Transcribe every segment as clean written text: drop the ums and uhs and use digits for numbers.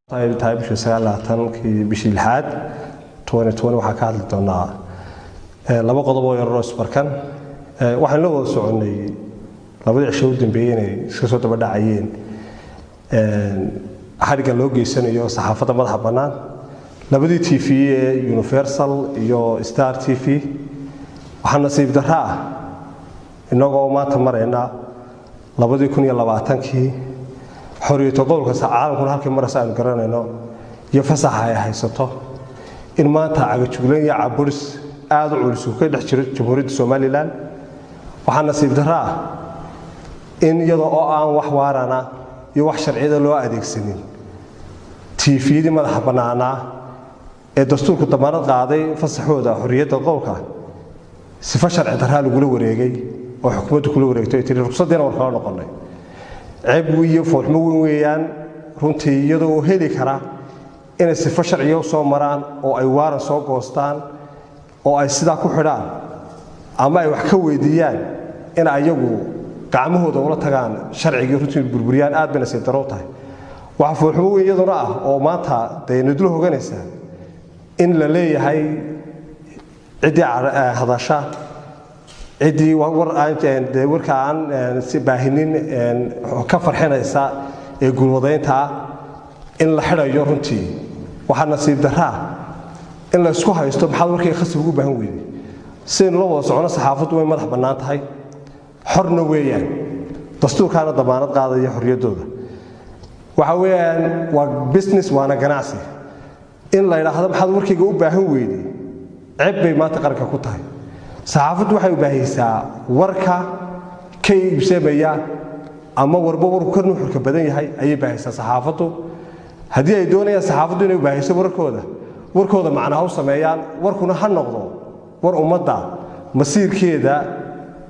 Tahay bishii 29-kii bishii lixaad, waxaa ka hadli doonaa laba qodob oo yararoo isbarkan. Waxaan la wada soconay labadii cisho u dambeeyey inay iska soo daba dhacayeen xadhigga loo geysanayo saxaafadda madaxa bannaan, labadii TV ee Universal iyo Star TV. Waxaa nasiib darro ah, innagoo maanta marayna 2020-kii, xoriyata qowlka caalamkuna halkii maraysa aynu garanayno iyo fasaxa ay haysato, in maanta cagajuglayn iyo caburis aada u culus uu ka dhex jiro Jamhuuriyadda Somalilan. Waxaa nasiib darro ah in iyadoo oo aan wax waarana iyo wax sharciyada loo adeegsanin, TV-yadii madaxa bannaanaa ee dastuurku damaanad qaaday fasaxooda xorriyadda qowlka, sifo sharci darraa lagula wareegay oo xukuumaddu kula wareegtay ay tiri ruqsaddiina war kala noqonnay. Ceeb iyo foolxumo weyn weeyaan runtii, iyadoo oo heli kara inay sifo sharciya u soo maraan oo ay waaran soo goostaan oo ay sidaa ku xidhaan ama ay wax ka weydiiyaan, in ayagu gacmahooda ula tagaan sharcigii runtii burburiyaan, aad bay nasiib darro u tahay. Waxaa foolxumo weyn iyaduna ah oo maanta dee nudlo hoganaysa in la leeyahay ciddii hadasha, ciddii war warka aan si baahinin ka farxinaysa ee guulwadaynta, in la xidhayo. Runtii waxaa nasiib darraa in la isku haysto maxaad warkayga khasab ugu baahan weyday. Sidaynu la wada socono, saxaafaddu way madax bannaan tahay, xorna weeyaan, dastuurkaana damaanad qaadaya xorriyaddooda. Waxa weeyaan waa business, waana ganacsi. In la yidhaahdo maxaad warkayga u baahan weyday, ceeb bay maanta qaranka ku tahay. Saxaafaddu waxay baahiysaa warka ka iibsamaya ama warba warku ka nuxurka badan yahay ayay baahaysaa saxaafaddu. Haddii ay doonayaan saxaafaddu inay baahiso warkooda, warkooda macna ha u sameeyaan, warkuna ha noqdo war ummadda masiirkeeda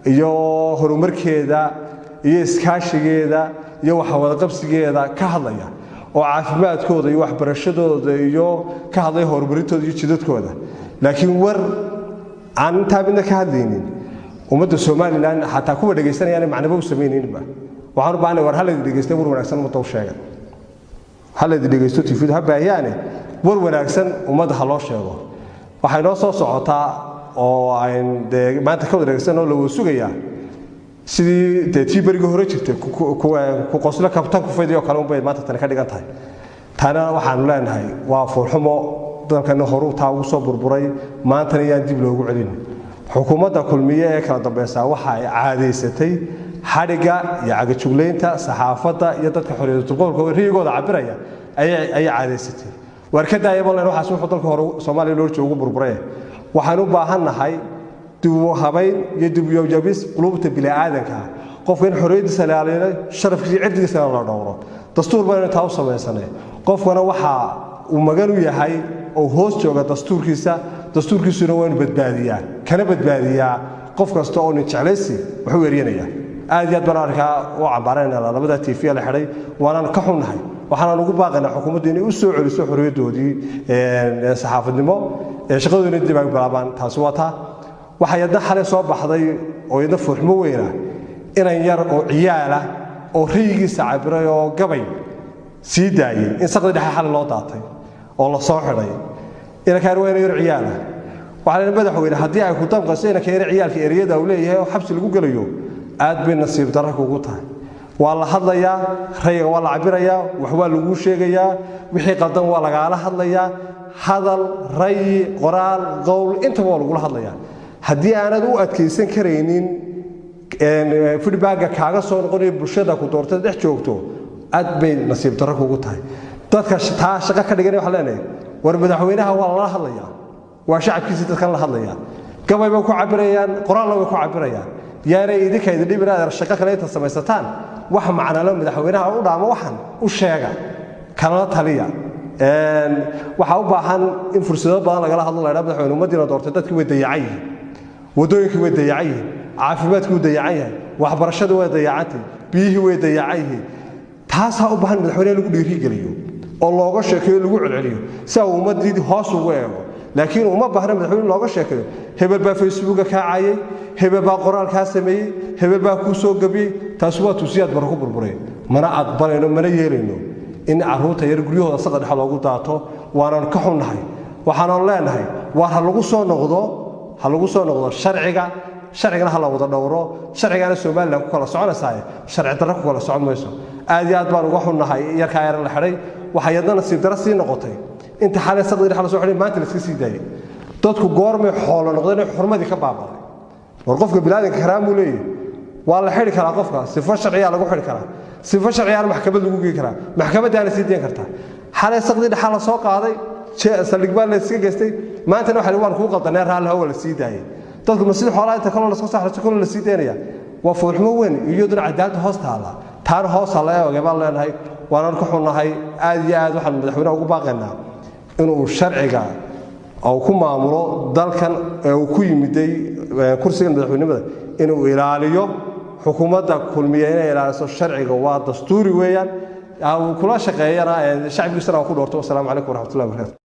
iyo horumarkeeda iyo iskaashigeeda iyo waxwadaqabsigeeda ka hadlaya, oo caafimaadkooda iyo waxbarashadooda iyo ka hadlaya horumarintooda iyo jidadkooda. Laakiin war aan intaa midna ka hadlaynin, ummadda Somalilan xataa kuwa dhegaysanayaan macnaba u samaynayninba. Waxaan u baahanay war halaydi dhegaysta, war wanaagsan ummadda u sheega, halaydi dhegaysto, TV-du ha baahiyaane war wanaagsan ummadda ha loo sheego. Waxay noo soo socotaa oo ayn dee maanta ka wada dhegaysan oo la wada sugayaa, sidii dee tii berigii hore jirtay, ku qoslo kabtan kufaydi oo kale unbay maanta tani ka dhigan tahay. Taana waxaanu leenahay waa foolxumo. Dalkana horuu taa ugu soo burburay, maantana yaan dib loogu celin. Xukuumadda Kulmiye ee kala dambaysaa waxa ay caadaysatay xadhigga iyo cagajuglaynta saxaafadda iyo dadka xorriyatul qowlka riyigooda cabiraya ayay caadaysatay. Waar ka daaya balen waxaas, wuxuu dalka hore Soomaaliya loo joogu burburay. Waxaan u baahannahay dib u habayn iyo dib u jabis qulubta bini'aadanka, qofka in xorriyadiisa la ilaaliyo, sharafkiisa iyo cirdigiisana la dhowro. Dastuur baynu taa u samaysanay. Qofkana waxa uu magan u yahay oo hoos jooga dastuurkiisa, dastuurkiisuna waa inu badbaadiyaa, kana badbaadiyaa qof kasta oo nin jeclaysi waxu eryanaya. Aad iyo aad baan arkaa u cambaaraynaa labada TV la xidhay, waanaan ka xunnahay. Waxaanaan ugu baaqaynaa xukuumaddu inay u soo celiso xorriyaddoodii saxaafadnimo ee shaqadoodina dib ay bilaabaan. Taasi waa taa. Waxaa yadna xalay soo baxday oo yadna foolxumo weyna, inan yar oo ciyaala oo rayigiisa cabiray oo gabay sii daayey, in saqdi dhexe xalay loo daatay oo la soo xidhay. Inankaan waa ina yar ciyaala. Waxaa la madaxweyne, haddii ay ku damqayso inanka yar ciyaalka ereyada uu leeyahay oo xabsi lagu gelayo, aad bay nasiib darro kugu tahay. Waa la hadlayaa, rayiga waa la cabirayaa, wax waa laguu sheegayaa, wixii qaldan waa lagaala hadlayaa. Hadal, rayi, qoraal, qowl, intaba waa lagula hadlayaa. Haddii aanad u adkaysan karaynin feedbacka kaaga soo noqonayo bulshada ku doortada dhex joogto, aad bay nasiib darro kugu tahay. Dadka taa shaqo ka dhiganay waxaan leenahay, war madaxweynaha waa lala hadlayaa, waa shacabkiisii dadkan la hadlayaa, gabay bay ku cabirayaan, qoraalna way ku cabirayaan. Yaanay idinka idin dhibin aad shaqo kale inta samaysataan, wax macnalo madaxweynaha u dhaamo waxan u sheega, kalala taliya. Waxaa u baahan in fursado badan lagala hadlo, la yidhaha madaxweyne, ummaddiina doortay, dadkii way dayacan yihiin, waddooyinkii way dayacan yihiin, caafimaadkii wuu dayacan yahay, waxbarashadii way dayacantay, biyihii way dayacan yihiin. Taasaa u baahan madaxweyneha lagu dhiirigeliyo oo looga sheekeeyo, lagu celceliyo, si uu ummaddii hoos ugu eego. Laakiin uma baahna madaxweyne looga sheekeeyo hebel baa Facebooka kaa caayay, hebel baa qoraal kaa sameeyey, hebel baa kuu soo gabiyey. Taasi waa tuusiyaad bara ku burburay. Mana aqbalayno, mana yeelayno in carruurta yar guryahooda saqa dhexe loogu daato. Waanan ka xunnahay, waxaanan leenahay waar ha lagu soo noqdo, ha lagu soo noqdo sharciga, sharcigana ha la wada dhowro. Sharcigaana Somalilan ku kala soconaysaa, sharci darro ku kala socon mayso. Aad iyo aad baan uga xunnahay yarkaa yar la xidhay. Waxaa yadna nasiib darro sii noqotay inta xalay saqdii dhexe la soo xidhay, maanta la iska sii daayay. Dadku goormay xoolo noqdeen, xurmadii ka baabaday? War qofka bilaadanka karaamuu leeyahy. Waa la xidhi karaa qofka, sifo sharciyaa lagu xidhi karaa, sifo sharciyaana maxkamad lagu geyn karaa, maxkamaddaana sii dayn kartaa. Xalay saqdii dhexaa la soo qaaday, saldhig baa la iska geystay, maantana waxa waan kuu qaldanee raalli hawa la sii daayay. Dadku ma sidii xoolaha inta kaloo laska saxraso kaloo la sii daynaya? Waa foolxumo weyn, iyaduna cadaaladda hoos taalla, taana hoos ha la eegay baan leenahay. Waanan ku xunnahay aad iyo aad. Waxaan madaxweynaha ugu baaqaynaa inuu sharciga uu ku maamulo dalkan ee uu ku yimiday kursigan madaxweynimada inuu ilaaliyo. Xukuumadda Kulmiya inay ilaaliso sharciga waa dastuuri weeyaan, kula shaqeeyana shacbigiisana ku dhoorto. Wasalaamu calaykum waraxmatullahi wabarakatu.